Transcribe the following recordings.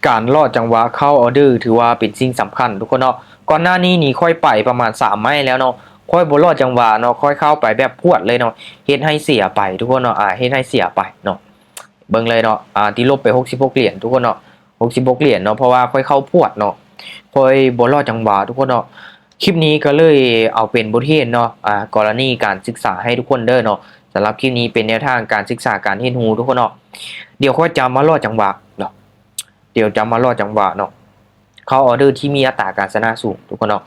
ການລໍຈັງຫວະເຂົ້າອອເດີຖືວ່າເປັນສິ່ງສຳຄັນທຸກຄົນເນາະ. ກ່ອນໜ້ານີ້ນີ້ຂ້ອຍໄປປະມານສາມໄມ້ແລ້ວເນາະ, ຂ້ອຍບໍ່ລໍຈັງຫວະເນາະ, ຂ້ອຍເຂົ້າໄປແບບພວດເລີຍເນາະ, ເຮັດໃຫ້ເສຍໄປທຸກຄົນເນາະ, ອາ ເຮັດໃຫ້ເສຍໄປເນາະ. ເບິ່ງເລີຍເນາະ, ອາ ຕິລົບໄປຫົກສິບຫົກຫຼຽນທຸກຄົນເນາະ, ຫົກສິບຫົກຫຼຽນເນາະ, ເພາະວ່າຂ້ອຍເຂົ້າພວດເນາະ, ຂ້ອຍບໍ່ລໍຈັງຫວະທຸກຄົນເນາະ. ຄລິບນີ້ກໍເລີຍເອົາເປັນບົດຮຽນເນາະ, ອາ ກໍລະນີການສຶກສາໃຫ້ທຸກຄົນເດີເນາະ. ສຳລັບຄລິບນີ້ເປັນແນວທາງການສຶກສາການຮຽນຮູ້ທຸກຄົນເນາະ. ດຽວຂ້ອຍຈະມາລໍຈັງຫວະເນາະ, ດຽວຈະມາລໍຈັງຫວະເນາະ, ເຂົ້າອອເດີທີ່ມີອັດຕາການຊະນະສູງທຸກຄົນເນາະ.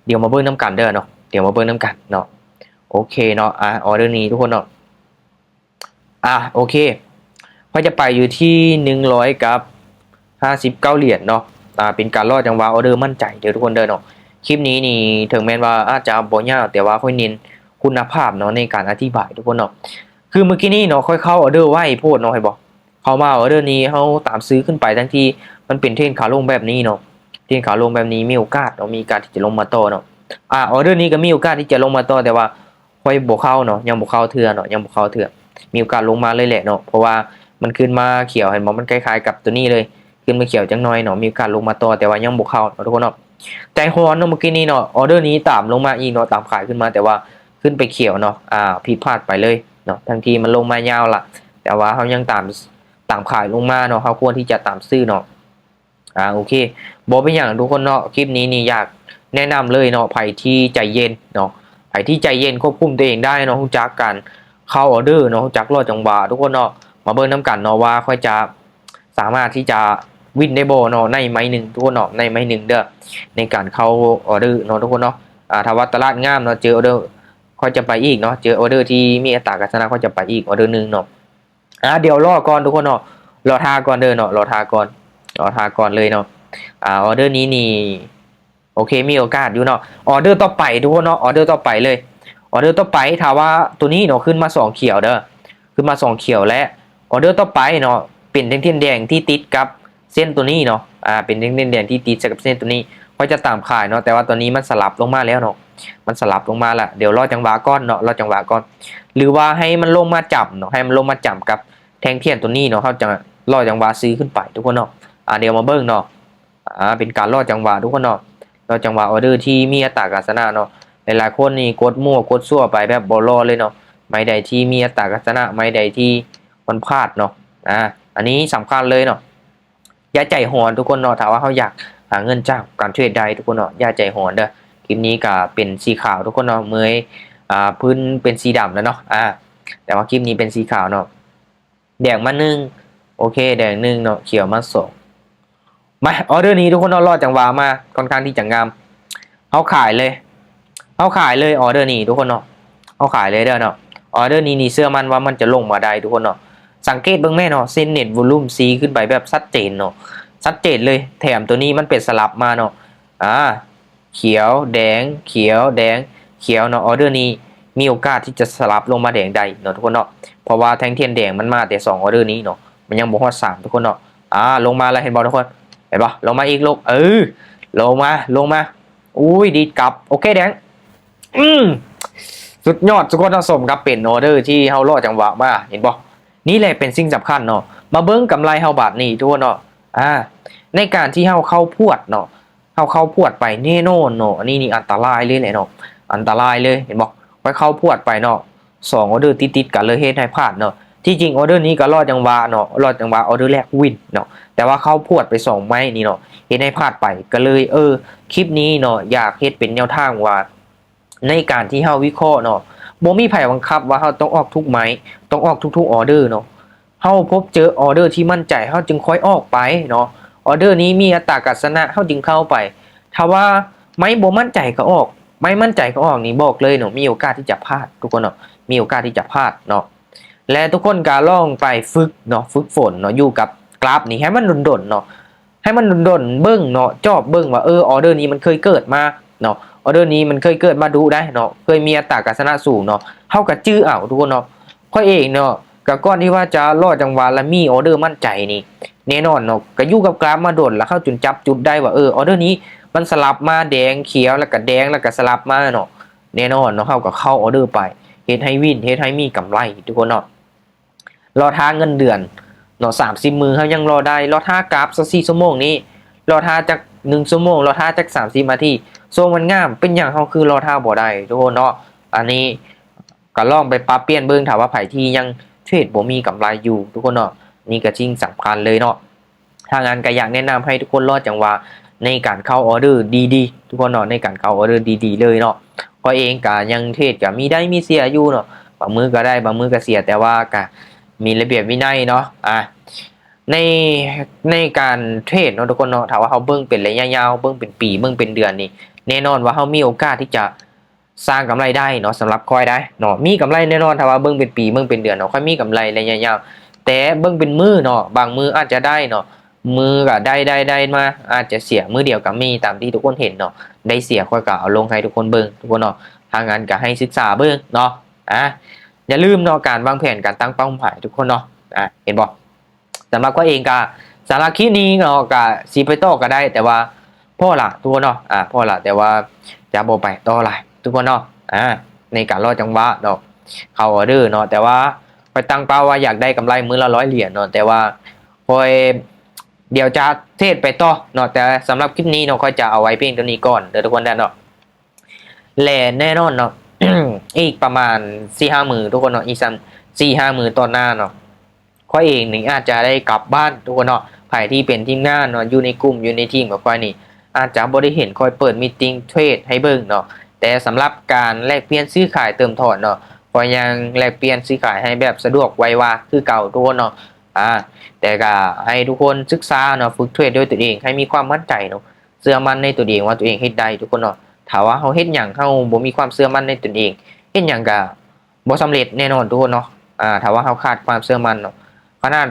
ດຽວມາເບິ່ງນຳກັນເດີເນາະ, ດຽວມາເບິ່ງນຳກັນເນາະ. ໂອເຄເນາະ, ອາ ອອເດີນີ້ທຸກຄົນເນາະ. ອາ ໂອເຄ, ຂ້ອຍຈະໄປຢູ່ທີ່ໜຶ່ງຮ້ອຍກັບຫ້າສິບເກົ້າຫຼຽນເນາະ. ອາ ເປັນການລໍຈັງຫວະອອເດີໝັ້ນໃຈເດີທຸກຄົນເດີເນາະ. ຄລິບນີ້ນີ້ເຖິງແມ່ນວ່າອາດຈະບໍ່ຍາວ ແຕ່ວ່າຂ້ອຍເນັ້ນຄຸນນະພາບເນາະ ໃນການອະທິບາຍທຸກຄົນເນາະ. ຄືມື້ກີ້ນີ້ເນາະ ຂ້ອຍເຂົ້າອອເດີໄວໂພດເນາະ, ເຫັນບໍ່? ເຂົ້າມາອອເດີນີ້ ເຮົາຕາມຊື້ຂຶ້ນໄປທັງທີ່ມັນເປັນເທຣນຂາລົງແບບນີ້ເນາະ, ເທຣນຂາລົງແບບນີ້ມີໂອກາດເນາະ, ມີໂອກາດທີ່ຈະລົງມາຕໍ່ເນາະ. ອາ ອອເດີນີ້ກໍມີໂອກາດທີ່ຈະລົງມາຕໍ່ ແຕ່ວ່າ ຂ້ອຍບໍ່ເຂົ້າເນາະ, ຍັງບໍ່ເຂົ້າເທື່ອເນາະ, ຍັງບໍ່ເຂົ້າເທື່ອ. ມີໂອກາດລົງມາເລີຍແຫຼະເນາະ, ເພາະວ່າມັນຂຶ້ນມາຂຽວ ເຫັນບໍ່? ມັນຄ້າຍໆກັບໂຕນີ້ເລີຍ, ຂຶ້ນມາຂຽວຈັກໜ້ອຍເນາະ, ມີໂອກາດລົງມາຕໍ່ ແຕ່ວ່າຍັງບໍ່ເຂົ້າເນາະທຸກຄົນເນາະ. ໃຈຮ້ອນເນາະ ມື້ກີ້ນີ້ເນາະ, ອອເດີນີ້ຕາມລົງມາອີກເນາະ, ຕາມຂາຍຂຶ້ນມາ ແຕ່ວ່າຂຶ້ນໄປຂຽວເນາະ, ອາ ຜິດພາດໄປເລີຍເນາະ, ທັງທີ່ມັນລົງມາຍາວລະ ແຕ່ວ່າເຮົາຍັງຕາມ ຕາມຂາຍລົງມາເນາະ, ເຮົາຄວນທີ່ຈະຕາມຊື້ເນາະ. ອາ ໂອເຄ, ບໍ່ເປັນຫຍັງທຸກຄົນເນາະ. ຄລິບນີ້ນີ້ຢາກແນະນຳເລີຍເນາະ, ໃຜທີ່ໃຈເຢັນເນາະ, ໃຜທີ່ໃຈເຢັນຄວບຄຸມຕົວເອງໄດ້ເນາະ, ຮູ້ຈັກການເຂົ້າອອເດີເນາະ, ຮູ້ຈັກລໍຈັງຫວະທຸກຄົນເນາະ. ມາເບິ່ງນຳກັນເນາະວ່າຂ້ອຍຈະສາມາດທີ່ຈະວິນໄດ້ບໍ່ເນາະ ໃນໄມ້ໜຶ່ງທຸກຄົນເນາະ, ໃນໄມ້ໜຶ່ງເດີ ໃນການເຂົ້າອອເດີເນາະທຸກຄົນເນາະ. ອາ ຖ້າວ່າຕະຫຼາດງາມເນາະ ເຈີອອເດີ ຂ້ອຍຈະໄປອີກເນາະ, ເຈີອອເດີທີ່ມີອັດຕາການຊະນະ ຂ້ອຍຈະໄປອີກອອເດີໜຶ່ງເນາະ. ອາ ດຽວລໍກ່ອນທຸກຄົນເນາະ, ລໍຖ້າກ່ອນເດີເນາະ, ລໍຖ້າກ່ອນ, ລໍຖ້າກ່ອນເລີຍເນາະ. ອາ ອອເດີນີ້ນີ້ ໂອເຄ ມີໂອກາດຢູ່ເນາະ. ອອເດີຕໍ່ໄປທຸກຄົນເນາະ, ອອເດີຕໍ່ໄປເລີຍ, ອອເດີຕໍ່ໄປ ຖ້າວ່າໂຕນີ້ເນາະ ຂຶ້ນມາສອງຂຽວເດີ, ຂຶ້ນມາສອງຂຽວ ແລະ ອອເດີຕໍ່ໄປເນາະ ເປັນແທ່ງທຽນແດງທີ່ຕິດກັບເສັ້ນໂຕນີ້ເນາະ, ອາ ເປັນແທ່ງທຽນແດງທີ່ຕິດໃສ່ກັບເສັ້ນໂຕນີ້ ຂ້ອຍຈະຕາມຂາຍເນາະ, ແຕ່ວ່າຕອນນີ້ມັນສະຫຼັບລົງມາແລ້ວເນາະ, ມັນສະຫຼັບລົງມາລະ. ດຽວລໍຈັງຫວະກ່ອນເນາະ, ລໍຈັງຫວະກ່ອນ ຫຼືວ່າໃຫ້ມັນລົງມາຈຳເນາະ, ໃຫ້ມັນລົງມາຈຳກັບແທ່ງທຽນໂຕນີ້ເນາະ, ເຮົາຈະລໍຈັງຫວະຊື້ຂຶ້ນໄປທຸກຄົນເນາະ. ອາ ດຽວມາເບິ່ງເນາະ, ອາ ເປັນການລໍຈັງຫວະທຸກຄົນເນາະ, ລໍຈັງຫວະອອເດີທີ່ມີອັດຕາການຊະນະເນາະ. ຫຼາຍໆຄົນນີ້ກົດມົ້ວກົດຊົ່ວໄປແບບບໍ່ລໍເລີຍເນາະ, ໄມ້ໃດທີ່ມີອັດຕາການຊະນະ, ໄມ້ໃດທີ່ມັນພາດເນາະ. ອາ ອັນນີ້ສຳຄັນເລີຍເນາະ. ຢ່າໃຈຮ້ອນທຸກຄົນເນາະ, ຖ້າວ່າເຮົາຢາກຫາເງິນຈາກການເທຣດໄດ້ທຸກຄົນເນາະ, ຢ່າໃຈຮ້ອນເດີ. ຄລິບນີ້ກະເປັນສີຂາວທຸກຄົນເນາະ, ເມີຍ ອາ ພື້ນເປັນສີດຳແລ້ວເນາະ, ອາ ແຕ່ວ່າຄລິບນີ້ເປັນສີຂາວເນາະ. ແດງມາໜຶ່ງ, ໂອເຄ ແດງໜຶ່ງເນາະ, ຂຽວມາສອງ. ມາ ອອເດີນີ້ທຸກຄົນເນາະ, ລໍຈັງຫວະມາ ຄ່ອນຂ້າງທີ່ຈະງາມ. ເຮົາຂາຍເລີຍ, ເຮົາຂາຍເລີຍ ອອເດີນີ້ທຸກຄົນເນາະ, ເຮົາຂາຍເລີຍເດີເນາະ. ອອເດີນີ້ນີ້ເຊື່ອໝັ້ນວ່າມັນຈະລົງມາໄດ້ທຸກຄົນເນາະ. ສັງເກດເບິ່ງແມ່ເນາະ, ເສັ້ນເນັດວອລຸ່ມຊີ້ຂຶ້ນໄປແບບຊັດເຈນເນາະ, ຊັດເຈນເລີຍ. ແຖມໂຕນີ້ມັນເປັນສະຫຼັບມາເນາະ, ອາ ຂຽວແດງ ຂຽວແດງ ຂຽວເນາະ. ອອເດີນີ້ມີໂອກາດທີ່ຈະສະຫຼັບລົງມາແດງໄດ້ເນາະທຸກຄົນເນາະ, ເພາະວ່າແທ່ງທຽນແດງມັນມາແຕ່ສອງອອເດີນີ້ເນາະ, ມັນຍັງບໍ່ຮອດສາມທຸກຄົນເນາະ. ອາ ລົງມາແລ້ວ ເຫັນບໍ່ທຸກຄົນ? ເຫັນບໍ່? ລົງມາອີກລູກ, ເອີ ລົງມາ ລົງມາ. ອຸ້ຍ ດີດກັບ, ໂອເຄ ແດງ. ອືມ ສຸດຍອດທຸກຄົນເນາະ, ສົມກັບເປັນອອເດີທີ່ເຮົາລໍຈັງຫວະມາ, ເຫັນບໍ່? ນີ້ແຫຼະເປັນສິ່ງສຳຄັນເນາະ. ມາເບິ່ງກຳໄລເຮົາບາດນີ້ທຸກຄົນເນາະ. ອາ ໃນການທີ່ເຮົາເຂົ້າພວດເນາະ, ເຮົາເຂົ້າພວດໄປແນ່ນອນເນາະ, ອັນນີ້ນີ້ອັນຕະລາຍເລີຍແຫຼະເນາະ, ອັນຕະລາຍເລີຍ ເຫັນບໍ່? ຂ້ອຍເຂົ້າພວດໄປເນາະ ສອງອອເດີຕິດໆກັນເລີຍ ເຮັດໃຫ້ພາດເນາະ. ທີ່ຈິງອອເດີນີ້ກໍລໍຈັງຫວະເນາະ, ລໍຈັງຫວະອອເດີແລກວິນເນາະ, ແຕ່ວ່າເຂົ້າພວດໄປສອງໄມ້ນີ້ເນາະ ເຮັດໃຫ້ພາດໄປ. ກໍເລີຍ ເອີ ຄລິບນີ້ເນາະ ຢາກເຮັດເປັນແນວທາງວ່າ ໃນການທີ່ເຮົາວິເຄາະເນາະ, ບໍ່ມີໃຜບັງຄັບວ່າເຮົາຕ້ອງອອກທຸກໄມ້ ຕ້ອງອອກທຸກໆອອເດີເນາະ. ເຮົາພົບເຈີອອເດີທີ່ໝັ້ນໃຈ ເຮົາຈຶ່ງຄ່ອຍອອກໄປເນາະ, ອອເດີນີ້ມີອັດຕາການຊະນະ ເຮົາຈຶ່ງເຂົ້າໄປ. ຖ້າວ່າໄມ້ບໍ່ໝັ້ນໃຈກໍອອກ, ໄມ້ໝັ້ນໃຈກໍອອກນີ້ ບອກເລີຍເນາະ ມີໂອກາດທີ່ຈະພາດທຸກຄົນເນາະ, ມີໂອກາດທີ່ຈະພາດເນາະ. ແລະ ທຸກຄົນກໍລອງໄປຝຶກເນາະ, ຝຶກຝົນເນາະ ຢູ່ກັບກຣາຟນີ້ໃຫ້ມັນດົນໆເນາະ. ໃຫ້ມັນດົນໆເບິ່ງເນາະ, ຈອບເບິ່ງວ່າ ເອີ ອອເດີນີ້ມັນເຄີຍເກີດມາເນາະ, ອອເດີນີ້ມັນເຄີຍເກີດມາດຸໄດ໋ເນາະ, ເຄີຍມີອັດຕາການຊະນະສູງເນາະ, ເຮົາກໍຈື່ເອົາທຸກຄົນເນາະ. ຂ້ອຍເອງເນາະ ກໍກ່ອນທີ່ວ່າຈະລໍຈັງຫວະ ແລະ ມີອອເດີໝັ້ນໃຈນີ້ ແນ່ນອນເນາະ ກໍຢູ່ກັບກຣາຟມາດົນ ແລ້ວເຮົາຈົນຈັບຈຸດໄດ້ວ່າ ເອີ ອອເດີນີ້ມັນສະຫຼັບມາແດງຂຽວ ແລ້ວກໍແດງ ແລ້ວກໍສະຫຼັບມາເນາະ, ແນ່ນອນເນາະ ເຮົາກໍເຂົ້າອອເດີໄປ ເຮັດໃຫ້ວິນ ເຮັດໃຫ້ມີກຳໄລທຸກຄົນເນາະ. ລໍຖ້າເງິນເດືອນ ເນາະ ສາມສິບມື້ເຮົາຍັງລໍໄດ້ ລໍຖ້າກັບຊາວສີ່ຊົ່ວໂມງນີ້ ລໍຖ້າຈັກໜຶ່ງຊົ່ວໂມງ ລໍຖ້າຈັກສາມສິບນາທີ ໂຊມັນງາມ ເປັນຫຍັງເຮົາຄືລໍຖ້າບໍ່ໄດ້ ທຸກຄົນເນາະ? ອັນນີ້ກໍລອງໄປປັບປ່ຽນເບິ່ງ ຖ້າວ່າໃຜທີ່ຍັງເທຣດບໍ່ມີກຳໄລຢູ່ ທຸກຄົນເນາະ ນີ້ກໍສິ່ງສຳຄັນເລີຍເນາະ. ທາງງານກໍຢາກແນະນຳໃຫ້ທຸກຄົນລໍຈັງຫວະໃນການເຂົ້າອໍເດີດີໆ ທຸກຄົນເນາະ ໃນການເຂົ້າອໍເດີດີໆເລີຍເນາະ. ຂ້ອຍເອງກໍຍັງເທຣດກໍມີໄດ້ມີເສຍຢູ່ເນາະ ບາງມື້ກໍໄດ້ ບາງມື້ກໍເສຍ ແຕ່ວ່າກໍມີລະບຽບວິໄນເນາະ. ອາ ໃນ ໃນການເທຣດເນາະ ທຸກຄົນເນາະ ຖ້າວ່າເຮົາເບິ່ງເປັນໄລຍະຍາວ ເບິ່ງເປັນປີ ເບິ່ງເປັນເດືອນນີ້ ແນ່ນອນວ່າເຮົາມີໂອກາດທີ່ຈະ ສ້າງກຳໄລໄດ້ເນາະ ສຳລັບຂ້ອຍໄດ໋ເນາະ ມີກຳໄລແນ່ນອນ ຖ້າວ່າເບິ່ງເປັນປີ ເບິ່ງເປັນເດືອນເນາະ ຂ້ອຍມີກຳໄລໄລຍະຍາວ. ແຕ່ເບິ່ງເປັນມື້ເນາະ ບາງມື້ອາດຈະໄດ້ເນາະ ມື້ກໍໄດ້ ໄດ້ ໄດ້ມາ ອາດຈະເສຍມື້ດຽວກໍມີ ຕາມທີ່ທຸກຄົນເຫັນເນາະ ໄດ້ເສຍຂ້ອຍກໍເອົາລົງໃຫ້ທຸກຄົນເບິ່ງ ທຸກຄົນເນາະ. ທາງງານກໍໃຫ້ສຶກສາເບິ່ງເນາະ. ອາ ຢ່າລືມເນາະ ການວາງແຜນ ການຕັ້ງເປົ້າໝາຍ ທຸກຄົນເນາະ. ອາ ເຫັນບໍ່? ສຳລັບຂ້ອຍເອງກະ ສຳລັບຄລິບນີ້ເນາະ ກະຊິໄປຕໍ່ກໍໄດ້ ແຕ່ວ່າພໍລະ ທຸກຄົນເນາະ. ອາ ພໍລະ ແຕ່ວ່າຈະບໍ່ໄປຕໍ່ຫຼາຍ ທຸກຄົນເນາະ. ອາ ໃນການລໍຈັງຫວະເນາະ ເຂົ້າອໍເດີເນາະ ແຕ່ວ່າຂ້ອຍຕັ້ງເປົ້າວ່າຢາກໄດ້ກຳໄລມື້ລະຮ້ອຍຫຼຽນເນາະ ແຕ່ວ່າຂ້ອຍ ດຽວຈະເທຣດໄປຕໍ່ເນາະ ແຕ່ສຳລັບຄລິບນີ້ເນາະ ຂ້ອຍຈະເອົາໄວ້ພຽງເທົ່ານີ້ກ່ອນເດີ ທຸກຄົນເດີເນາະ. ແລະແນ່ນອນເນາະ ອີກປະມານສີ່ຫ້າມື້ ທຸກຄົນເນາະ ອີກສ່ຳສີ່ຫ້າມື້ຕໍ່ໜ້າເນາະ ຂ້ອຍເອງນີ້ອາດຈະໄດ້ກັບບ້ານ ທຸກຄົນເນາະ. ໃຜທີ່ເປັນທີມງານເນາະ ຢູ່ໃນກຸ່ມ ຢູ່ໃນທີມຂອງຂ້ອຍນີ້ ອາດຈະບໍ່ໄດ້ເຫັນຂ້ອຍເປີດມີດຕິງເທຣດໃຫ້ເບິ່ງເນາະ ແຕ່ສຳລັບການແລກປ່ຽນຊື້ຂາຍເຕີມຖອນເນາະ ຂ້ອຍຍັງແລກປ່ຽນຊື້ຂາຍໃຫ້ແບບສະດວກໄວວາຄືເກົ່າ ທຸກຄົນເນາະ. ອາ ແຕ່ກໍໃຫ້ທຸກຄົນສຶກສາເນາະ ຝຶກເທຣດດ້ວຍຕົນເອງ ໃຫ້ມີຄວາມໝັ້ນໃຈເນາະ ເຊື່ອໝັ້ນໃນຕົນເອງວ່າຕົວເອງເຮັດໄດ້ ທຸກຄົນເນາະ. ຖ້າວ່າເຮົາເຮັດຫຍັງ ເຮົາບໍ່ມີຄວາມເຊື່ອໝັ້ນໃນຕົນເອງ ເຮັດຫຍັງກໍບໍ່ສຳເລັດແນ່ນອນ ທຸກຄົນເນາະ. ອາ ຖ້າວ່າເຮົາຂາດຄວາມເຊື່ອໝັ້ນເນາະ ຂະໜາດ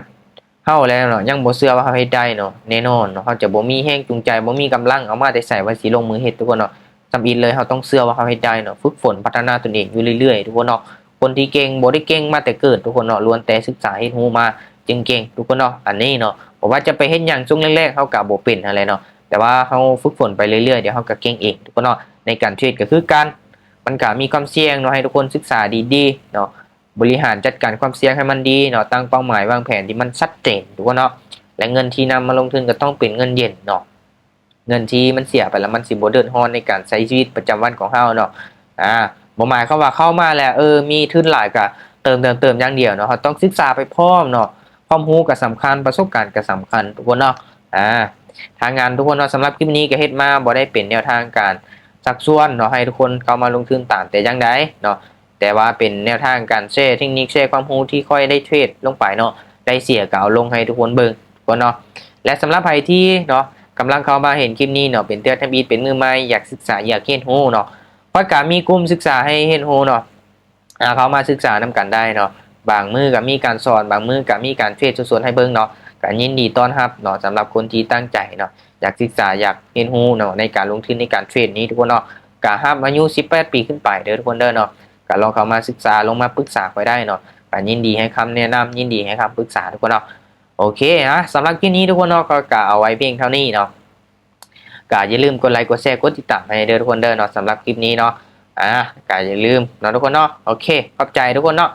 ເຮົາແລ້ວເນາະ ຍັງບໍ່ເຊື່ອວ່າເຮົາເຮັດໄດ້ເນາະ ແນ່ນອນເນາະ ເຮົາຈະບໍ່ມີແຮງຈູງໃຈ ບໍ່ມີກຳລັງເອົາມາແຕ່ໃສວ່າຊິລົງມືເຮັດ ທຸກຄົນເນາະ. ທຳອິດເລີຍ ເຮົາຕ້ອງເຊື່ອວ່າເຮົາເຮັດໄດ້ເນາະ ຝຶກຝົນພັດທະນາຕົນເອງຢູ່ເລື້ອຍໆ ທຸກຄົນເນາະ. ຄົນທີ່ເກັ່ງບໍ່ໄດ້ເກັ່ງມາແຕ່ເກີດ ທຸກຄົນເນາະ ລ້ວນແຕ່ສຶກສາຮຽນຮູ້ມາຈຶ່ງເກັ່ງ ທຸກຄົນເນາະ. ອັນນີ້ເນາະ ບໍ່ວ່າຈະໄປເຮັດຫຍັງ ຊ່ວງແລກໆເຮົາກໍບໍ່ເປັນຫັ້ນແຫຼະເນາະ ແຕ່ວ່າເຮົາຝຶກຝົນໄປເລື້ອຍໆ ດຽວເຮົາກໍເກັ່ງເອງ ທຸກຄົນເນາະ. ໃນການເທຣດກໍຄືກັນ ມັນກໍມີຄວາມສ່ຽງເນາະ ໃຫ້ທຸກຄົນສຶກສາດີໆເນາະ ບໍລິຫານຈັດການຄວາມສ່ຽງໃຫ້ມັນດີເນາະ ຕັ້ງເປົ້າໝາຍວາງແຜນທີ່ມັນຊັດເຈນ ທຸກຄົນເນາະ. ແລະເງິນທີ່ນຳມາລົງທຶນກໍຕ້ອງເປັນເງິນເຢັນເນາະ ເງິນທີ່ມັນເສຍໄປແລ້ວ ມັນຊິບໍ່ເດືອດຮ້ອນໃນການໃຊ້ຊີວິດປະຈຳວັນຂອງເຮົາເນາະ. ອາ ບໍ່ໝາຍຄວາມວ່າເຂົ້າມາແລ້ວ ເອີ ມີທຶນຫຼາຍກະເຕີມ ເຕີມ ເຕີມຢ່າງດຽວເນາະ ເຮົາຕ້ອງສຶກສາໄປພ້ອມເນາະ. ຄວາມຮູ້ກະສຳຄັນ ປະສົບການກະສຳຄັນ ທຸກຄົນເນາະ. ອາ ທາງງານ ທຸກຄົນເນາະ ສຳລັບຄລິບນີ້ກະເຮັດມາບໍ່ໄດ້ເປັນແນວທາງການຊັກຊວນເນາະ ໃຫ້ທຸກຄົນເຂົ້າມາລົງທຶນຕາມແຕ່ຢ່າງໃດເນາະ ແຕ່ວ່າເປັນແນວທາງການແຊເທັກນິກ ແຊຄວາມຮູ້ທີ່ຂ້ອຍໄດ້ເທຣດລົງໄປເນາະ ໄດ້ເສຍກໍເອົາລົງໃຫ້ທຸກຄົນເບິ່ງກ່ອນເນາະ. ແລະສຳລັບໃຜທີ່ເນາະ ກຳລັງເຂົ້າມາເຫັນຄລິບນີ້ເນາະ ເປັນເທື່ອທຳອິດ ເປັນມືໃໝ່ ຢາກສຶກສາ ຢາກຮຽນຮູ້ເນາະ ຂ້ອຍກໍມີກຸ່ມສຶກສາໃຫ້ຮຽນຮູ້ເນາະ ອາ ເຂົ້າມາສຶກສານຳກັນໄດ້ເນາະ. ບາງມື້ກໍມີການສອນ ບາງມື້ກໍມີການເທຣດສົດໆໃຫ້ເບິ່ງເນາະ ກໍຍິນດີຕ້ອນຮັບເນາະ ສຳລັບຄົນທີ່ຕັ້ງໃຈເນາະ ຢາກສຶກສາ ຢາກຮຽນຮູ້ເນາະ ໃນການລົງທຶນໃນການເທຣດນີ້ ທຸກຄົນເນາະ. ກະຮັບອາຍຸສິບແປດປີຂຶ້ນໄປເດີ ທຸກຄົນເດີເນາະ ກະລອງເຂົ້າມາສຶກສາ ລົງມາປຶກສາຂ້ອຍໄດ້ເນາະ ກະຍິນດີໃຫ້ຄຳແນະນຳ ຍິນດີໃຫ້ຄຳປຶກສາ ທຸກຄົນເນາະ. ໂອເຄ ອາ ສຳລັບຄລິບນີ້ ທຸກຄົນເນາະ ກໍ ກໍເອົາໄວ້ພຽງເທົ່ານີ້ເນາະ ກະຢ່າລືມກົດໄລ ກົດແຊ ກົດຕິດຕາມໃຫ້ເດີ ທຸກຄົນເດີເນາະ. ສຳລັບຄລິບນີ້ເນາະ ອາ ກະຢ່າລືມເນາະ ທຸກຄົນເນາະ. ໂອເຄ ຂອບໃຈທຸກຄົນເນາະ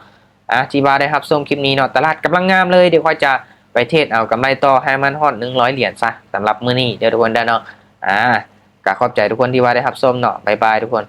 ອາ ທີ່ວ່າໄດ້ຮັບຊົມຄລິບນີ້ເນາະ. ຕະຫຼາດກຳລັງງາມເລີຍ ດຽວຂ້ອຍຈະໄປເທຣດເອົາກຳໄລຕໍ່ໃຫ້ມັນຮອດໜຶ່ງຮ້ອຍຫຼຽນຊະ ສຳລັບມື້ນີ້ເດີ ທຸກຄົນເດີເນາະ. ອາ ກະຂອບໃຈທຸກຄົນທີ່ວ່າໄດ້ຮັບຊົມເນາະ ບາຍບາຍທຸກຄົນ.